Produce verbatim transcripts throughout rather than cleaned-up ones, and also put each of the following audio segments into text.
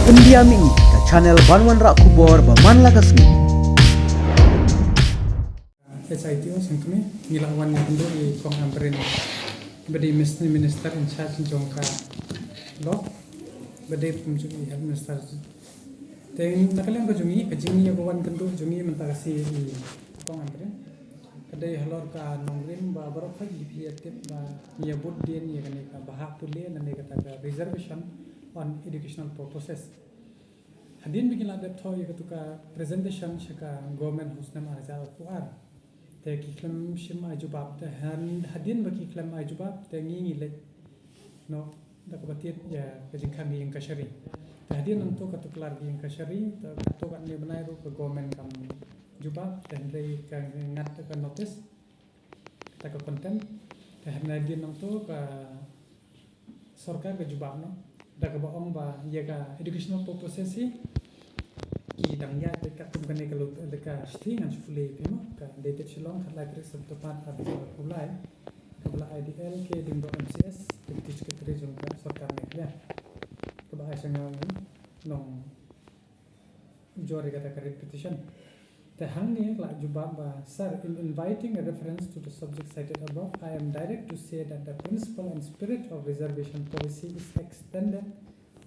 Pyndiam ïa ngi ka channel ban wanrah khubor ba man la ka sngi. H I T O sngewthuh ngi la wan ïa kynduh ïa i Kong Ampareen ba dei Minister in charge jong ka law, ba dei kum jong i Health Minister. Te na ka liang ka jong i, ka jingïawan kynduh jong i mynta ka sngi i Kong Ampareen ka dei halor ka nongrim ba baroh khoit ngi phi ïa tip ba ngi ïa bud dien ïa kane ka bhah pule lane kata ka reservation on educational purposes. Hadien ba ki la dep thoh ïa katu ka presentation sha ka government ha u snem ar hajar arphew ar, te ki khlem shym ai jubab, te hadien ba ki khlem ai jubab te ngi ngi leit noh da kaba tied ïa ka jingkhang ki ïing kashari. Te hadien nangto katu ka lar ki ïing kashari, te kato katne bnai ruh ka government kam jubab, te hynrei ka ngat ka notice kata ka contempt. Te hadien nangto ka sorkar ka jubab noh da kaba ong ba ïa ka educational purposes hi ki dang ïaid beit katkum kane ka lut, ka shithi ngan shu pule ïa phi mo, ka dated Shillong, khatlai tarik September arhajar arphew lai, kaba la ai da i L K Lyngdoh M C S, Deputy Secretary jong ka sorkar Meghalaya, kaba ai sha nga u nong ujor ïa kata ka writ petition. Te hangne la jubab ba, Sir, in inviting a reference to the subject cited above, I am direct to say that the principle and spirit of reservation policy is extended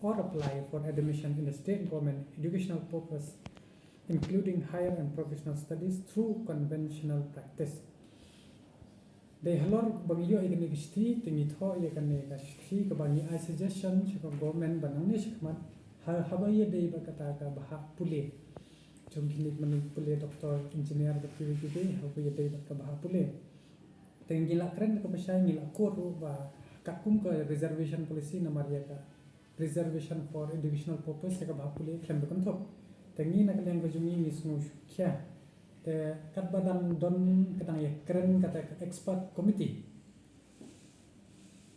or apply for admission in the state government educational purpose, including higher and professional studies, through conventional practice. Dei halor ba ngi ïoh ïa kane ka shithi, te ngi thoh ïa kane ka shithi kaba ngi ai suggestion sha ka government ba nangne shakhmat, ha, haba ïadei bad kata ka bhah pule jong kine ki mane pule doctor, engineer bad kiwei kiwei, haba ïadei bad ka bhah pule, te ngi la kren kaba shai, ngi la quote ruh ba katkum ka reservation policy namar ïa ka reservation for educational purpose ïa ka bhah pule khlem da kynthup. Te ngi na ka liang ka jong ngi ngi sngew shuh khia. Te katba dang don ka dang ïakren kata ka expert committee,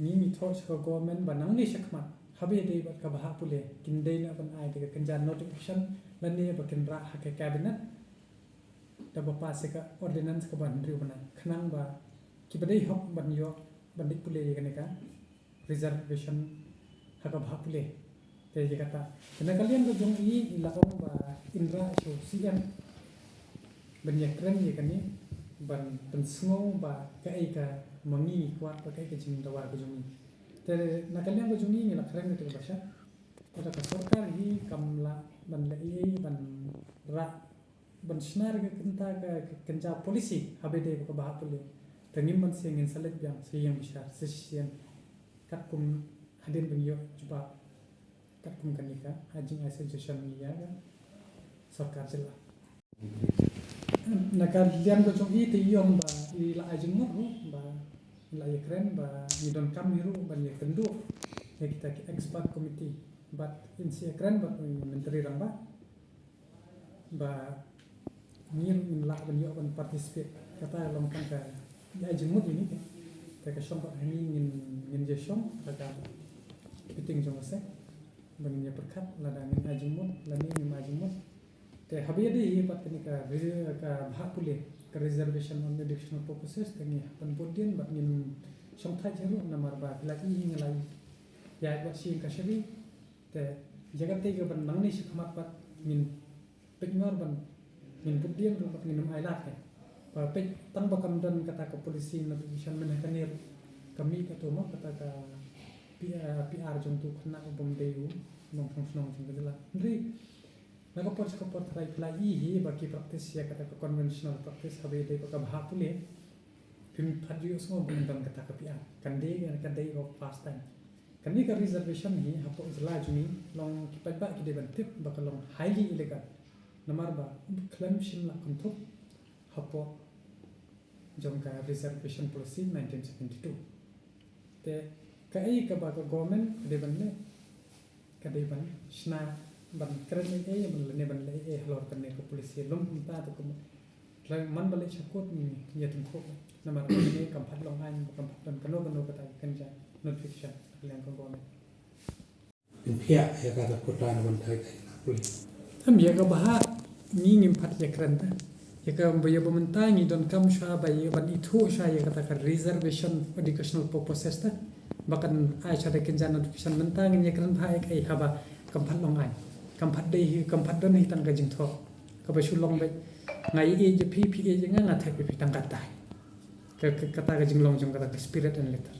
ngi ngi thoh sha ka government ba nangne shakhmat haba ïadei bad ka bhah pule kin dei na ban ai da ka kynja notification lane ba kin rah ha ka cabinet da ba pass ïa ka ordinance kaba hynriew bnai khnang ba kiba dei hok ban ïoh ban leit pule ïa kane ka reservation ha ka bhah pule. Te ïa kata, te na ka liang ka jong i, i la ong ba in rah sha u C M ban ïakren ïa kane, ban pynsngew ba kaei ka ma ngi ngi kwah, ba kaei ka jingdawa ka jong i. Te na ka liang ka jong i ngi la kren ïa kata ba shah, kata ka sorkar hi kam lah ban leh ei ei ban rah ban shna ïa ka kynta ka, ka kynja policy haba ïadei bad ka bhah pule. Te ngim banse, ngin sa leit biang sa ïeng bishar sa shisien katkum hadien ba ngi ïoh jubab katkum kane ka, ah, jingai suggestion ïa ka sorkar jylla. Na ka liang ka jong i te i ong ba i la ai jingmut ruh ba i la ïakren ba ngi donkam hi ruh ban ïakynduh ïa kita ki expert committee bad in sa ïakren bad u Myntri Rangbah ba ngi ruh ngin lah ban ïoh ban participate. Kata long tang ka ïa jingmut ïa ngi te. Te ka shong pat ha ngi, ngin, ngin ïa shong ha ka meeting jong ka seng ba ngin ïa pyrkhat lada ngin ïa jingmut lane ngim ïa jingmut. Te haba ïadei hi pat kane ka re-, ka bhah pule, ka reservation on educational purposes, te ngi hap ban bud dien bad ngin shong thait hi ruh namar ba phi la i hi nga la ïaid bad shi ïing kashari. Te ïa katei kaba nangne shakhmat pat ngin peit ngor ban ngin bud dien ruh bad ngin ym ailad hi. Ba peit tang ba kam don kata ka policy notification mynta kane ruh ka mih kato mo kata ka P-, eh, P R jong uto u khynnah u bym dei u nongshong shnong jong ka jylla. Hynrei na ka por sha ka por tharai phi la i hi ba ki practice ïa kata ka conventional practice haba ïadei bad ka bhah pule. Phim pat ju ïohsngew ba ngin don kata ka P R. Kan dei, kan dei ka first time. Kane ka reservation hi hapoh jylla jong ngi long ki paidbah ki dei ban tip ba ka long highly illegal. Namar ba khlem shym la kynthup hapoh jong ka reservation policy nineteen seventy-two. Te kaei kaba ka government ka dei ban leh, ka dei ban shna ban kren ei ei ban lane ban leh ei ei halor kane ka policy. Lym kumta te kum man ba leh sha court ngi ïa tyngkhuh namar kane kam pat long aiñ, kam pat don kano kano kata ka kynja notification na ka liang ka government. Pynphiah ïa kata ka quota na ban thait ïa ka pule. Em, ïa ka bhah ngi ngim pat ïa kren te. Ïa ka ba ïa ba mynta ngi donkam shuwa ba ïa ban ithuh shuwa ïa kata ka reservation educational purposes te. Ba kan ai shuwa da kynja notification, mynta ngin ïa kren bha ïa kaei haba kam pat long aiñ. Kam pat dei hi, kam pat don hi tang ka jingthoh. Kaba shu long beit, nga ïeit ïa phi, phi ïeit ïa nga, nga thep ïa phi, tang kata. Ka, ka, kata ka jinglong jong kata ka spirit and letter.